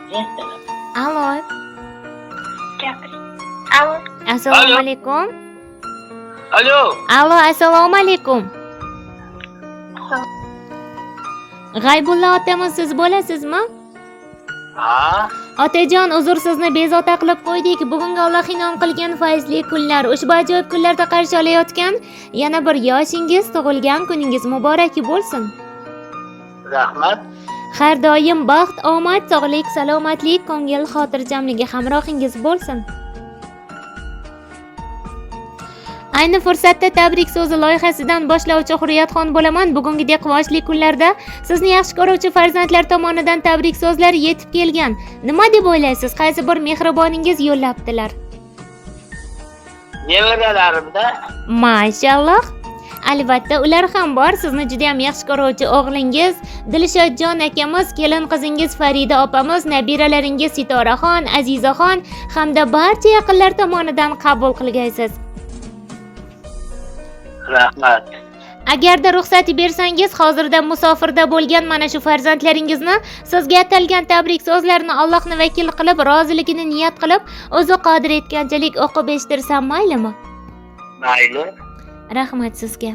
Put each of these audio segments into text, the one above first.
Alo. Alo. Assalomu alaykum. Alo. Alo, assalomu alaykum. G'aybulla otamiz siz bo'lasizmi? Ha? Otajon, uzr, sizni bezovta qilib qo'ydik. Bugungi Alloh inom qilgan fayzli kunlar, ushbu ajoyib kunlarda qarshi olayotgan yana bir yoshingiz, tug'ilgan kuningiz muborak bo'lsin. Rahmat. Har doim baxt, omad, sog'lik, salomatlik, ko'ngil xotirjamligi hamrohingiz bo'lsin. Ayni fursatda tabrik so'zi loyihasidan boshlovchi Hurriyatxon bo'laman. Bugungidek quvonchli kunlarda sizni yaxshi ko'ruvchi farzandlar tomonidan tabrik so'zlari yetib kelgan. Nima deb o'ylaysiz? Qaysi bir mehriboningiz yo'llabdilar? Nevaralarimda. Mashalloh. Albatta, ular ham bor. Sizni juda ham yaxshi ko'ruvchi o'g'lingiz Dilshodjon akamiz, kelin qizingiz Farida opamiz, nabiralaringiz Sitoraxon, Azizaxon hamda barcha yaqinlar tomonidan qabul qilgaysiz. Rahmat. Agarda ruxsat bersangiz, hozirda musofirda bo'lgan mana shu farzandlaringizni sizga atalgan tabrik so'zlarini Allohni vakil qilib, roziligini niyat qilib, o'zi qodir etganchalik o'qib eshittirsam maylimi? Mayli. Rahmat sizga.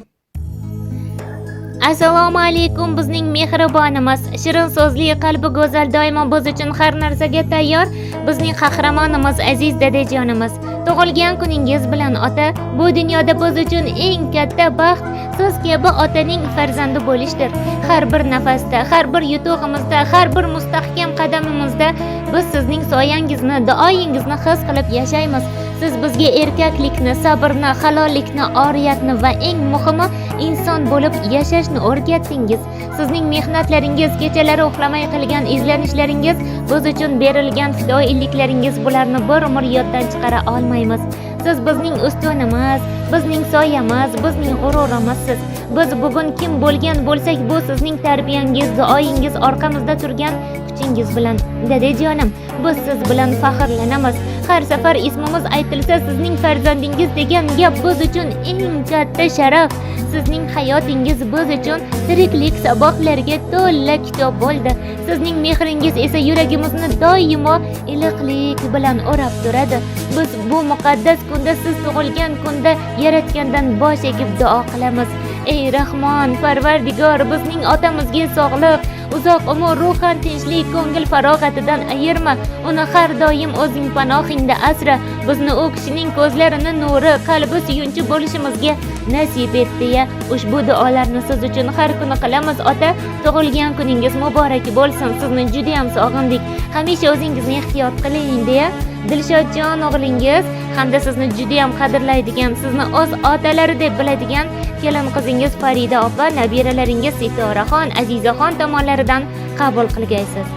Assalomu alaykum bizning mehribonimiz, shirin so'zli, qalbi go'zal, doimo biz uchun har narsaga tayyor bizning qahramonimiz, aziz dadajonimiz. Tug'ilgan kuningiz bilan ota, bu dunyoda biz uchun eng katta baxt siz kabi otaning farzandi bo'lishdir. Har bir nafasda, har bir yutug'imizda, har bir mustahkam qadamimizda biz sizning soyangizni, duoyingizni his qilib yashaymiz. Siz bizga erkaklikni, sabrni, halollikni, oriyatni va eng muhimi inson bo'lib yashashni o'rgatdingiz. Sizning mehnatlaringiz, kechalari uxlamay qilgan izlanishlaringiz, biz uchun berilgan fidoyiliklaringiz, bularni bir umr yoddan chiqara olmaymiz. Siz bizning ustunimiz, bizning soyamiz, bizning g'ururimizsiz. Biz bugun kim bo'lgan bo'lsak, bu sizning tarbiyangiz, duoyingiz, orqamizda turgan kuchingiz bilan. Dadajonim, biz siz bilan faxrlanamiz. Har safar ismimiz aytilsa, sizning farzandingiz degan gap biz uchun eng katta sharaf. Sizning hayotingiz biz uchun tiriklik saboqlariga to'la kitob bo'ldi. Sizning mehringiz esa yuragimizni doimo iliqlik bilan o'rab turadi. Biz bu muqaddas kunda, siz tug'ilgan kunda Yaratgandan bosh egib duo qilamiz. Ey Rahmon, Parvardigor, bizning otamizga sog'liq, uzoq umr, ruhan tinchlik, ko'ngil farog'atidan ayirma. Uni har doim o'zing panohingda asra. Bizni u kishining ko'zlarini nuri, qalbi suyunchi bo'lishimizga nasib et deya ushbu duolarni siz uchun har kuni qilamiz ota. Tug'ilgan kuningiz muborak bo'lsin. Sizni juda ham sog'indik. Hamisha o'zingizni ehtiyot qiling deya Dilshodjon o'g'lingiz hamda sizni juda ham qadrlaydigan, sizni o'z otalari deb biladigan kelin qizingiz Farida opa, nabiralaringiz Sitoraxon, Azizaxon tomonlaridan qabul qilgaysiz.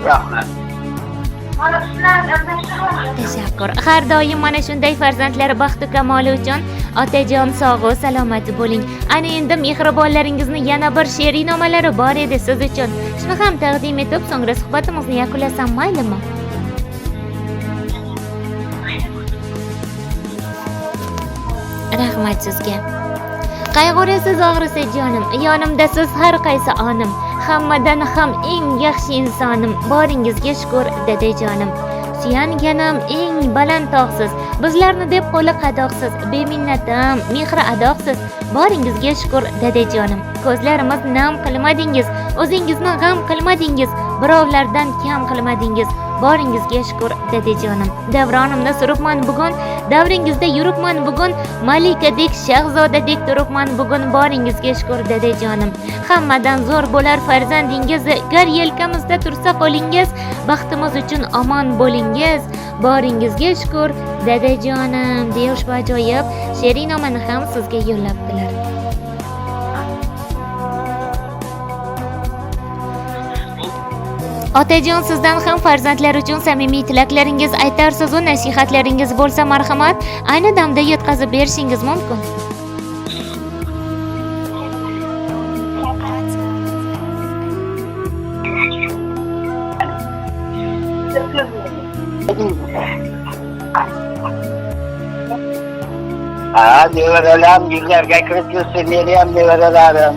Rahmat. Tashakkur. Har doim mana shunday farzandlar baxtu kamoli uchun otajon sog' va salomat bo'ling. Ana endi mehribonlaringizni yana bir she'riy nomalari bor edi siz uchun. Shuni ham taqdim etib, so'ngra suhbatimizni yakunlasam maylimi? Rahmat sizga. Qayg'urasiz og'risa jonim, yonimda siz har qaysi onim. Hammadan ham eng yaxshi insonim, boringizga shukur dadajonim. Suyanganim eng baland tog'siz, bizlarni deb qo'li qadoqsiz, beminnatim, mehri adoqsiz, boringizga shukur dadajonim. Ko'zlarimiz nam qilmadingiz, o'zingizni g'am qilmadingiz, birovlardan kam qilmadingiz, boringizga shukur dadajonim. Davronimni suribman bugun, davringizda yuribman bugun, malikadek, shahzodadek turibman bugun, boringizga shukur dadajonim. Hammadan zo'r bo'lar farzandingiz, gar yelkamizda tursa qo'lingiz, baxtimiz uchun omon bo'lingiz, boringizga shukur dadajonim deya ushbu ajoyib she'riy nomani ham sizga yo'llabdilar. Otajon, sizdan ham farzandlar uchun samimiy tilaklaringiz, aytar so'z va nasihatlaringiz bo'lsa marhamat, ayni damda yetkazib berishingiz mumkin. Ha, nevaralarim yuzlarga kirib yursin, meni ham nevaralarim.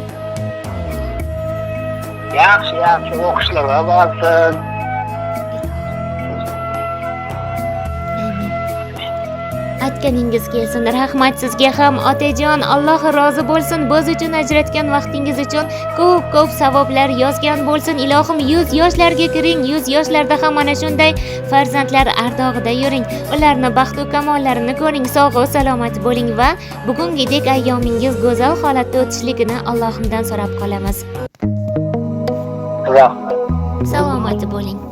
Yaxshi, yaxshi o'qishlarga borsin. Aytganingiz kelsin. Rahmat sizga ham, otajon. Alloh rozi bo'lsin. Biz uchun ajratgan vaqtingiz uchun ko'p-ko'p savoblar yozgan bo'lsin. Ilohim, 100 yoshlarga kiring. 100 yoshlarda ham mana shunday farzandlar ardog'ida yuring. Ularni baxtu kamollarini ko'ring. Sog' va salomat bo'ling va bugungidek ayyomingiz go'zal holatda o'tishligini Allohimdan so'rab qolamiz. Rahmat. Salomat bo'ling.